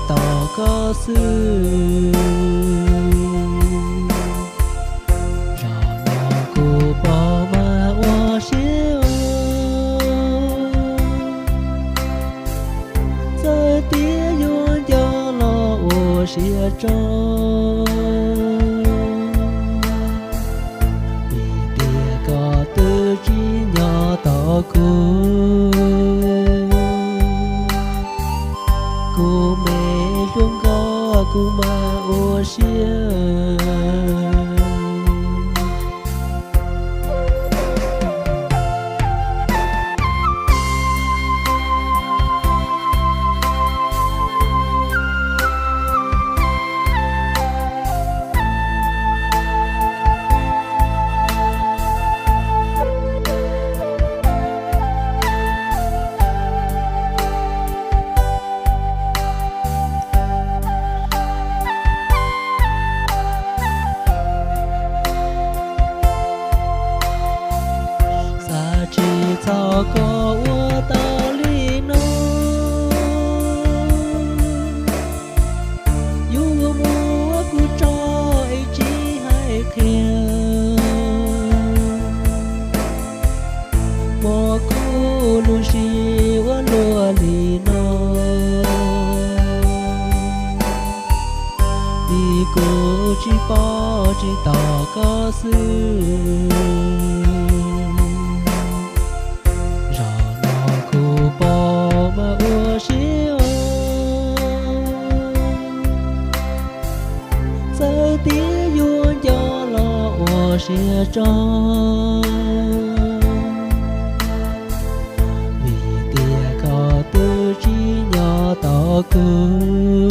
tos koj xwb. Zaum no kuv pom mas ua siab, txawm tias yuav nco los ua siab tso, vim tias koj twb tsis nyob tos kuv. Kuv me hlub nkauj kuv mas ua siab. Xav tsis txog koj ua tau li no, yuav mus ua kuv tsaug es tsis hais qhia. Muab kuv lub siab ua luaj li no, vim kuv tsis paub tsis tos koj xwb. Zaum no kuv pom mas ua siab, txawm tias yuav nco los ua siab tso, vim tias koj twb tsis nyob tos kuv.